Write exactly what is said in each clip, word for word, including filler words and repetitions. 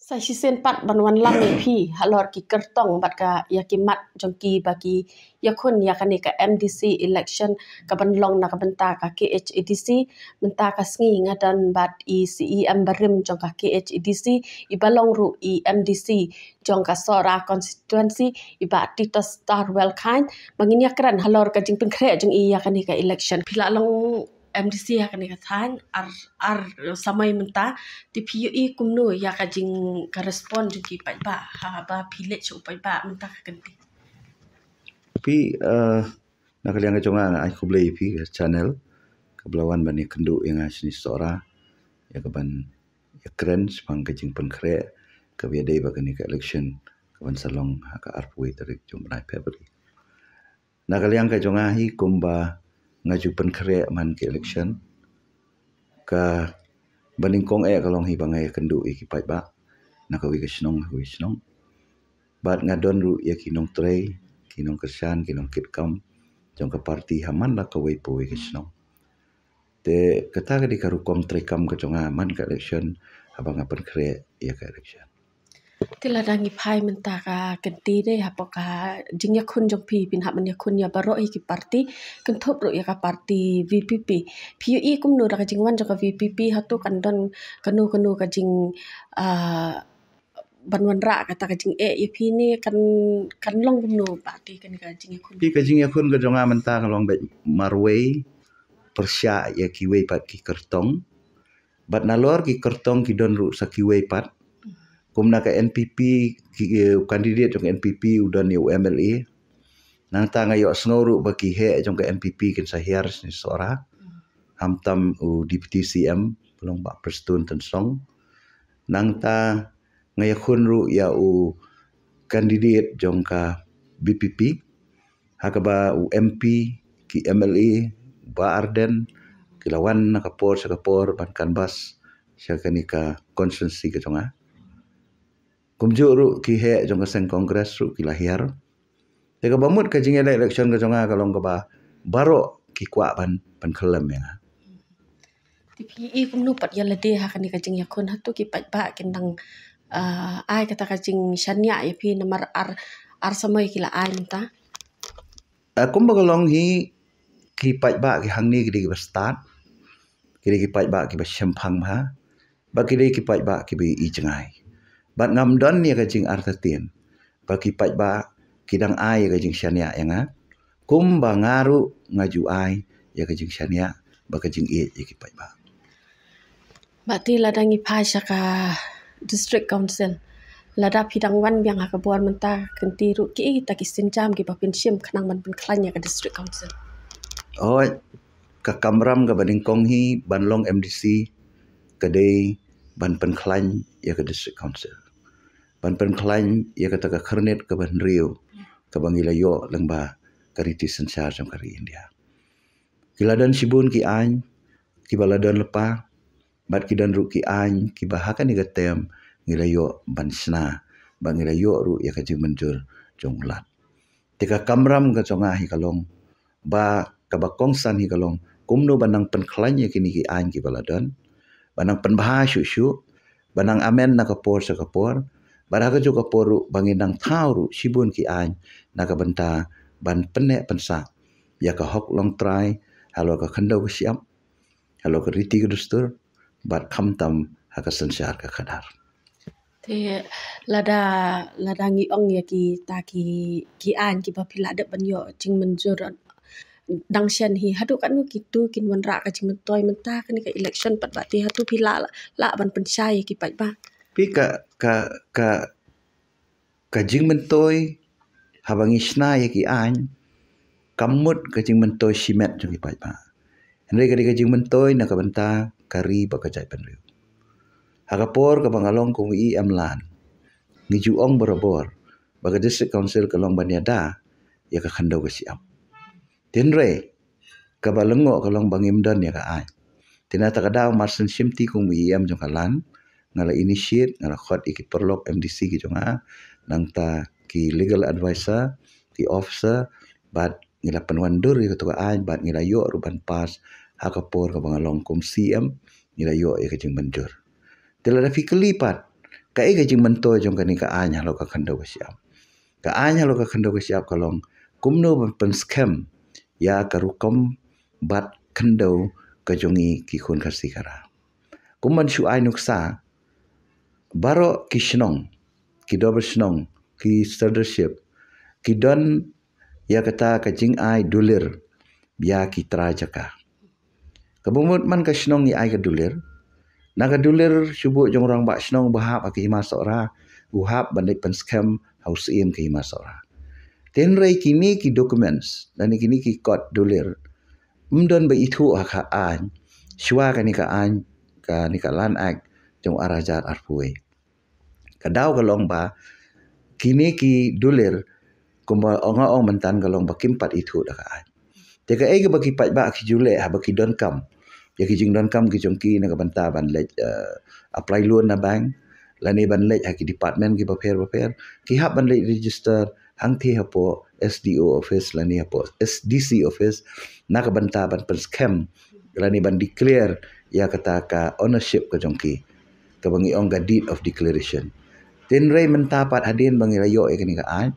Sa shisien pat ban wanlam ïa phi halor ki kyrtong bad ka ïa ki mat jong ki ba ki ïakhun ïa kane ka M D C election ka ban long na ka bynta ka K H A D C. Mynta ka sngi nga don bad i C E M barim jong ka K H A D C, i ba long ruh i M D C jong ka Sohra constituency, i Bah Titos Tarwel Chyne, ba ngin ïakren halor ka jingpynkhreh jong i ïa kane ka election. Phi la long M D C ha kane ka thaiñ ar, ar samoi mynta, te phi ïohi kumno ïa ka jing, ka respond jong ki paidbah haba phi leit sha u paidbah mynta ka kynti? Phi, eh, na ka liang ka jong nga, nga ai khublei ïa phi ka channel kaba la wan ban ïakynduh ïa nga shane Sohra ïa ka ban ïakren shaphang ka jingpynkhreh kaba ïadei bad kane ka election ka ban sa long ha ka arphew wei tarik jong u bnai February. Na ka liang ka jong nga hi kumba nga ju pynkhreh man ki election, kaba nyngkong eh ka long hi ba nga ïakynduh ïa ki paidbah na kawei ka shnong ha kawei ka shnong. Bad nga don ruh ïa ki nongtrei, ki nongkyrshan, ki nongkitkam jong ka party ha man la kawei pa kawei ka shnong. Te kata ka dei ka rukom treikam ka jong nga man ka election haba nga pynkhreh ïa ka election. Te lada ngi phai mynta ka kynti, dei hapoh ka jingïakhun jong phi, phin hap ban ïakhun ïa baroh hi ki party, kynthup ruh ïa ka party V P P. Phi ïohi kumno da ka jingwan jong ka V P P, hato kan don kano kano ka jing, ah, ban wanrah kata ka jingeh ïa phi ne kan, kan long kumno ba te kane ka jingïakhun? Phi, ka jingïakhun ka jong nga mynta ka long beit marwei pyrshah ïa kiwei pat ki kyrtong. Bad nalor ki kyrtong ki don ruh sa kiwei pat. Kum na ka N P P, ki, eh, u candidate jong ka N P P u don ïa u M L A. Nangta nga ïohsngew ruh ba ki heh jong ka N P P kin sa hiar shane Sohra. Khamtam u Deputy C M, ba long Bah Prestone Tynsong. Nangta nga ïakhun ruh ïa u candidate jong ka V P P, ha kaba u M P, ki M L A, Bah Ardent, ki la wan na ka por sha ka por ban canvass sha kane ka constituency ka jong nga. Kumjuh ruh ki heh jong ka seng Congress ruh ki la hiar. Te kaba mut ka jingïaleh election ka jong nga ka long kaba baroh ki kwah ban, ban khyllem ïa nga. Te phi ïohi kumno pat ïa lade ha kane ka jingïakhun, hato ki paidbah kin dang, ah, ai kata ka jingshaniah ïa phi namar ar, ar samoi ki la ai mynta? Ah, kumba ka long hi, ki paidbah ki hangne ki dei kiba stad, ki dei ki paidbah kiba shemphang bha, bad ki dei ki paidbah kiba ïohi jngai. Bad ngam don ïa ka jingartatien ba ki paidbah ki dang ai ïa ka jingshaniah ïa nga, kumba nga ruh nga ju ai ïa ka jingshaniah bad ka jingïeit ïa ki paidbah. Bad te lada ngi phai sha ka District Council, lada phi dang wan biang ha ka bor mynta ka kynti ruh, kiei kita ki sienjam kiba phin shim khnang ban pynkhlaiñ ïa ka District Council? Hooid, ka kamram kaba nyngkong hi ban long M D C ka dei ban pynkhlaiñ ïa ka District Council, ban pynkhlaiñ ïa kata ka khyrnit kaba hynriew kaba ngi la ïoh lyngba ka riti synshar jong ka ri India. Ki la don shibun ki aiñ kiba la don lypa, bad ki don ruh ki aiñ kiba ha kane ka term ngi la ïoh ban shna, bad ngi la ïoh ruh ïa ka jingmynjur jong u Lat. Te ka kamram ka jong nga hi ka long, ba kaba kongsan hi ka long, kumno ban nang pynkhlaiñ ïa kine ki aiñ kiba la don, ban nang pynbha shuh shuh, ban nang amend na ka por sha ka por, bad ha kajuh ka por ruh ba ngin nang thaw ruh shibun ki aiñ na ka bynta ban pynneh pynsah ïa ka hok longtrai halor ka khyndew ka shyiap, halor ka riti ka dustur, bad khamtam ha ka synshar ka khadar. Te lada, lada ngi ong ïa kita ki, ki aiñ kiba phi la dep ban ïoh jingmynjur dang shen hi, haduh katno kitu kin wanrah ka jingmyntoi mynta kane ka election pat, bad te hato phi lah, lah ban pynshai ïa ki paidbah? Phi, ka, ka, ka, ka jingmyntoi haba ngi shna ïa ki aiñ kam mut ka jingmyntoi shimet jong ki paidbah. Hynrei ka dei ka jingmyntoi na ka bynta ka ri bad ka jaitbynriew. Ha ka por kaba nga long kum u E M lan, ngi ju ong barabor ba ka District Council ka long ban ïada ïa ka khyndew ka shyiap. Hynrei kaba lyngngoh ka long ba ngim don ïa ka aiñ. Te na kata ka daw, mar syn shimti kum u E M jong ka lan, nga la initiate, nga la khot ïa ki paralok M D C ki jong nga, nangta ki legal adviser, ki officer, bad ngi la pynwandur ïa kato ka aiñ, bad ngi la ïoh ruh ban pass ha ka por kaba nga long kum C M, ngi la ïoh ïa ka jingmynjur. Te lada phi kylli pat Kaei ka jingmyntoi jong kane ka aiñ halor ka khyndew ka shyiap? Ka aiñ halor ka khyndew ka shyiap ka long kumno ban pynskhem ïa ka rukom bad khyndew ka jong ngi ki khun Khasi Khara. Kum ban shu ai nuksa, baroh ki shnong, ki dorbar shnong, ki sirdarship, ki don ïa kata ka jingai dulir ïa ki trai jaka. Kaba mut man ka shnong ngi ai ka dulir, na ka dulir shuh jong u rangbah shnong ba hap ha ka Hima Sohra, u hap ban leit pynskhem ha u Syiem ka Hima Sohra. Hynrei kine ki documents lane kine ki kot dulir ym don ba ithuh ha ka aiñ shuwa kane ka aiñ, kane ka Land Act jong u ar hajar arphew wei. Ka daw ka long ba kine ki dulir, kumba nga ong mynta, ka long ba kim pat ithuh da ka aiñ. Te kaei kaba ki paidbah ki ju leh haba ki donkam ïa ki jingdonkam ki jong ki na ka bynta ban leit, eh, apply loan na bank, lane ban leit ha ki department kiba pher ba pher, ki hap ban leit register hangtei hapoh S D O office lane hapoh S D C office na ka bynta ban pynskhem lane ban declare ïa kata ka ownership ka jong ki, kaba ngi ong ka deed of declaration. Hynrei mynta pat hadien ba ngi la ïoh ïa kane ka aiñ,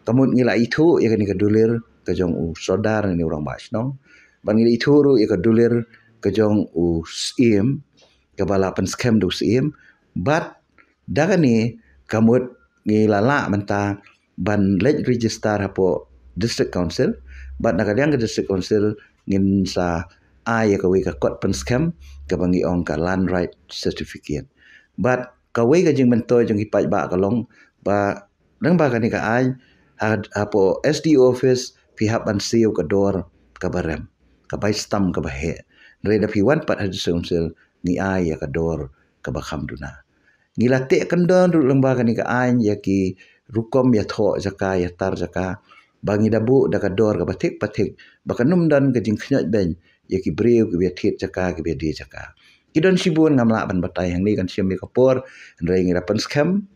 ka mut ngi la ithuh ïa kane ka dulir ka jong u sordar lane u rangbah shnong, bad ngi la ithuh ruh ïa ka dulir ka jong u Syiem, kaba la pynskhem da u Syiem, bad da kane ka mut ngi la lah mynta ban leit register hapoh District Council, bad na ka liang ka District Council ngin sa ai ïa kawei ka kot pynskhem kaba ngi ong ka Land Right Certificate. Bad kawei ka jingmyntoi jong ki paidbah ka long ba lyngba kane ka aiñ, ha, hapoh S D O office phi hap ban siew ka dor kaba rem, ka bai stamp kaba heh. Hynrei da phi wan pat ha District Council ngi ai ïa ka dor kaba kham duna. Ngi la teh kyndon ruh lyngba kane ka aiñ ïa ki rukom ïathoh jaka, ïatar jaka, ba ngi da buh da ka dor kaba thik pathik, ba kan ym don ka jingkhynñiot beiñ ïa ki briew kiba ïathied jaka, kiba ïadie jaka. Ki don shibun, ngam lah ban batai hangne, kan shim ïa ka por, hynrei ngi la pynskhem,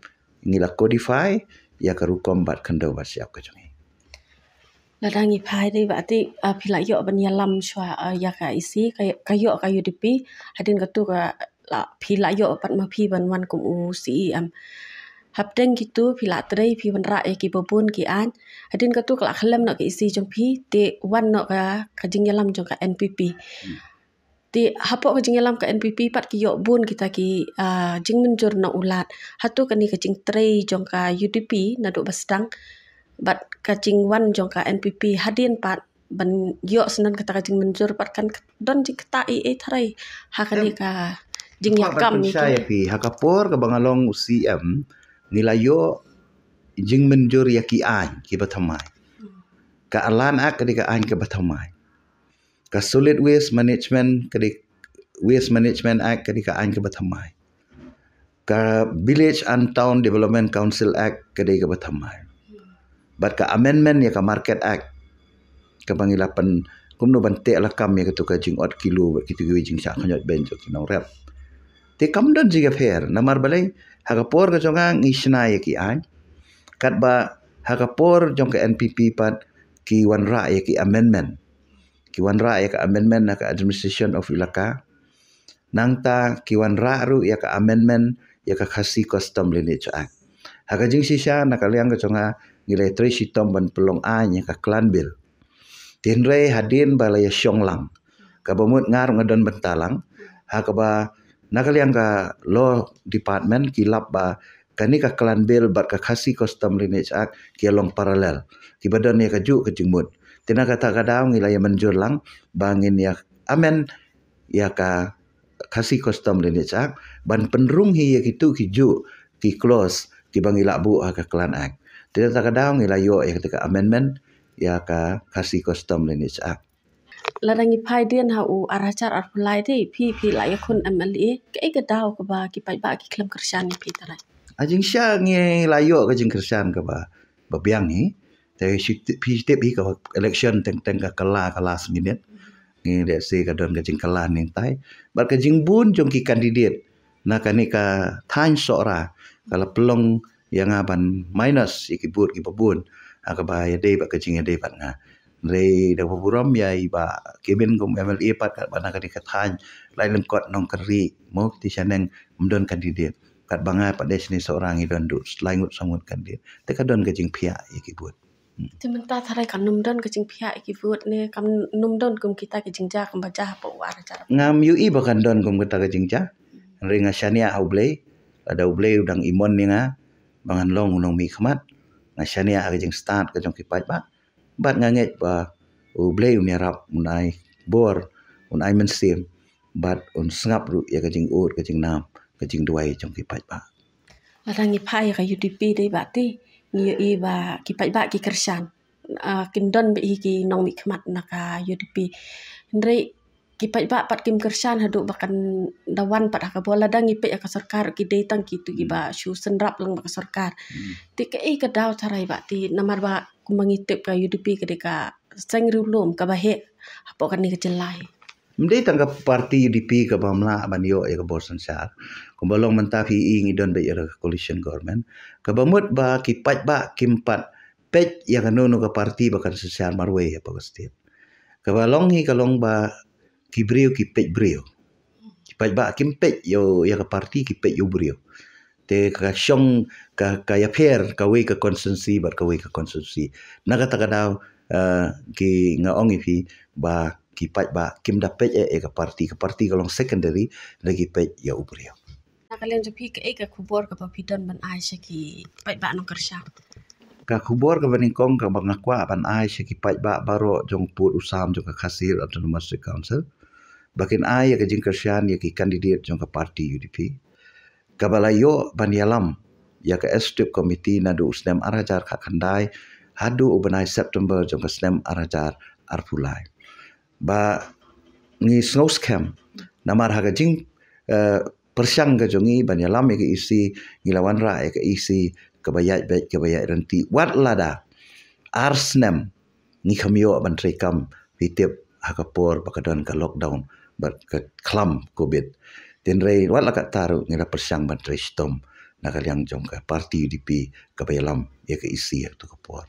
ngi la codify ïa ka rukom bad khyndew bad shyiap ka jong ngi. Lada ngi phai dei ba ti, ah, phi la ïoh ban ïalam shuwa, ah, ïa ka E C, ka, ka ïoh ka U D P, hadien katu ka la, phi la ïoh pat ma phi ban wan kum u C E M. Hapdeng kitu phi la trei, phi wanrah ïa kiba bun ki aiñ. Hadien katu ka la khlem noh ka E C jong phi, te wan noh ka, ka jingïalam jong ka N P P. Hmm. Te hapoh ka jingïalam ka N P P pat ki ïoh bun kita ki, ah, jingmynjur na u Lat. Hato kane ka jingtrei jong ka U D P naduh ba sdang bad ka jingwan jong ka N P P hadien pat ban ïoh sngewbha kata ka jingmynjur pat kan don jingktah ei ei tharai ha kane ka jingïakam. Pynshai ïa phi, ha ka por kaba nga long u C M, ngi la ïoh jingmynjur ïa ki aiñ kiba thymmai. Ka Land Act ka dei ka aiñ kaba thymmai. Ka Solid Waste Management ka dei, Waste Management Act ka dei ka aiñ kaba thymmai. Ka Village and Town Development Council Act ka dei kaba thymmai. Bad ka amendment ïa ka Market Act, kaba ngi la pyn, kumno ban teh lakam ïa katu ka jingot kilo bad kitu kiwei jingshah khynñiot beiñ jong ki nongrep. Te kam don jingïapher, namar balei, ha ka por ka jong nga ngi shna ïa ki aiñ, katba ha ka por jong ka N P P pat ki wanrah ïa ki amendment. Ki wanrah ïa ka amendment na ka Administration of Elaka. Nangta ki wanrah ruh ïa ka amendment ïa ka Khasi Custom Lineage Act. Ha ka jingshisha na ka liang ka jong nga ngi la trei shitom ban pynlong aiñ ïa ka Clan Bill. Hynrei hadien ba la ïa shong lang, kaba mut nga ruh nga don bynta lang, ha kaba na ka liang ka Law Department ki lap ba kane ka Clan Bill bad ka Khasi Custom Lineage Act ki long parallel, kiba don ïa kajuh ka jingmut. Te na kata ka daw ngi la ïa mynjur lang ba ngin ïa amend ïa ka Khasi Custom Lineage Act ban pynrung hi ïa kitu kijuh ki clause kiba ngi la buh ha ka Clan Act. Te na kata ka daw ngi la ïoh ïa kata ka amendment ïa ka Khasi Custom Lineage Act. Lada ngi phai dien ha u ar hajar arphew lai te phi, phi la ïakhun M L A, kaei ka daw kaba ki paidbah ki khlem kyrshan ïa phi trai? Ha jingshisha ngi la ïoh ka jingkyrshan kaba, ba biang hi. Te shi tip, phi tip hi ka election teng teng ka kylla, ka last minute. Ngi lehse ka don ka jingkylla nangtai. Bad ka jingbun jong ki candidate na kane ka thaiñ Sohra ka la pynlong ïa nga ban minus ïa ki vote kiba bun ha kaba ïadei bad ka jingïadei bad nga. Hynrei da kaba burom ïa i Bah Kevin kum M L A pat, katba na kane ka thaiñ lai lyngkot Nongkynrih mo, te shaneng ym don candidate. Katba nga pat de shane Sohra ngi don haduh lai ngut saw ngut candidate. Te ka don ka jingphiah ïa ki vote. Te mynta tharai kam don ka jingphiah ïa ki vote ne kam don kum kita ki jingjia kumba jia hapoh u ar hajar. Ngam ïohi ba kan don kum kita ki jingjia. Hynrei nga shaniah ha U Blei, lada U Blei u dang imon ïa nga ba ngan long u nongmihkhmat. Nga shaniah ha ka jingstad ka jong ki paidbah. Bad nga ngeit ba U Blei un ïarap, un ai bor, un ai mynsiem, bad un sngap ruh ïa ka jingud, ka jingnam, ka jingduwai jong ki paidbah. Lada ngi phai ïa ka U D P de Bah Ti, ngi ïohi ba ki paidbah ki kyrshan. Ah, kin don beit hi ki nongmihkhmat na ka U D P. Hynrei ki paidbah pat kim kyrshan haduh ba kan da wan pat ha ka bor, lada ngi peit ïa ka sorkar ki dei tang kitu kiba shu synrap lang bad ka sorkar. Te kaei ka daw tharai Bah Ti, namar ba kumba ngi tip ka U D P ka dei ka seng riewlum kaba heh hapoh kane ka jylla hi. Ym dei tang ka parti U D P kaba ym lah ban ïoh ïa ka bor synshar. Kumba long mynta phi i ngi don beit ïa ka coalition government. Kaba mut ba ki paidbah kim pat peit ïa kano kano ka parti ba kan synshar marwei hapoh ka state. Kaba long hi ka long ba ki briew ki peit briew. Ki paidbah kim peit ïa u, ïa ka parti, ki peit ïa u briew. Te ka shong ka, ka ïapher kawei ka constituency bad kawei ka constituency. Na kata ka daw, eh, ki, nga ong ïa phi ba ki paidbah kim da peit eh ïa ka parti, ka parti ka long secondary, hynrei ki peit ïa u briew. Na ka liang jong phi, kaei ka khubor kaba phi don ban ai sha ki paidbah nongkyrshan? Ka khubor kaba nyngkong kaba nga kwah ban ai sha ki paidbah baroh jong u pud u sam jong ka Khasi Hills Autonomous District Council ba kin ai ïa ka jingkyrshan ïa ki candidate jong ka parti U D P kaba la ïoh ban ïalam ïa ka Executive Committee naduh u snem ar hajar khatkhyndai haduh u bnai September jong ka snem ar hajar arphew lai. Ba ngi sngew skhem namar ha ka jing, eh, pyrshang ka jong ngi ban ïalam ïa ka E C, ngi la wanrah ïa ka E C kaba ïaid beit, kaba ïaid ryntih, wat lada ar snem ngi kham ïoh ban treikam, phi tip, ha ka por ba ka don ka lockdown bad ka khlam covid. Hynrei wat la katta ruh ngi la pyrshang ban trei shitom na ka liang jong ka parti U D P kaba ïalam ïa ka E C ha kato ka por.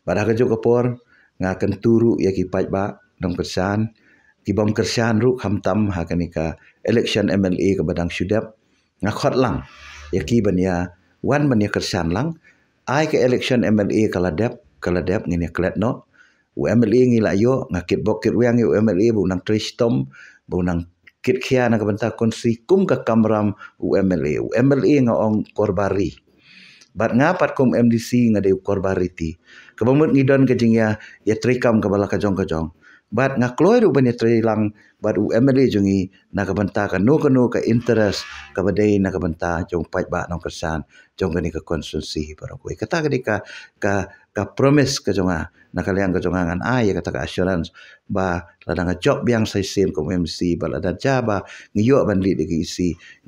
Bad ha kajuh ka por nga kyntu ruh ïa ki paidbah nongkyrshan, ki bym kyrshan ruh khamtam ha kane ka election M L A kaba dang shu dep. Nga khot lang ïa ki ban ïa wan ban ïa kyrshan lang. Ai ka election M L A ka la dep, ka la dep, ngin ïa klet noh. U M L A ngi la ïoh, nga kitbok kitrwiang ïa u M L A ba u nang trei shitom, ba u nang kitkhia na ka bynta constituency kum ka kamram u M L A. U M L A nga ong u kor bar ri. Bad nga pat kum M D C nga dei u kor bar riti. Kaba mut ngi don ka jingïa, ïa treikam kaba la ka jong ka jong. Bad nga kloi ruh ban ïa trei lang bad u M L A jong ngi na ka bynta kano kano ka interest kaba dei na ka bynta jong u paidbah nongkyrshan jong kane ka constituency baroh kawei. Kata ka dei ka, ka, ka promise ka jong nga, na ka liang ka jong nga ngan ai ïa kata ka assurance ba lada nga jop biang sa shisien kum M D C, ba lada jia ba ngi ïoh ban lead ïa ka E C,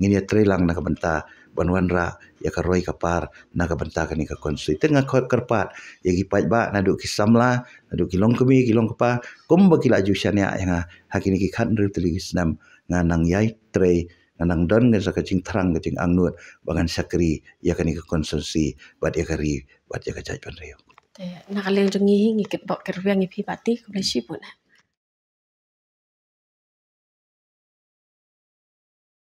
ngin ïa trei lang na ka bynta ban wanrah ïa ka roi ka par na ka bynta kane ka constituency. Te nga khot kyrpad ïa ki paidbah naduh ki samla, naduh ki longkmie, ki longkpa, kumba ki la ju shaniah ïa nga ha kine ki khathynriew tylli ki snem, nga nang ïai trei, nga nang don ngan sa ka jingthrang, ka jingangnud ba ngan shakri ïa kane ka constituency bad ïa ka ri bad ïa ka jaitbynriew. Te na ka liang jong ngi hi ngi kitbok kitrwiang ïa phi Bah Ti, khublei shibun.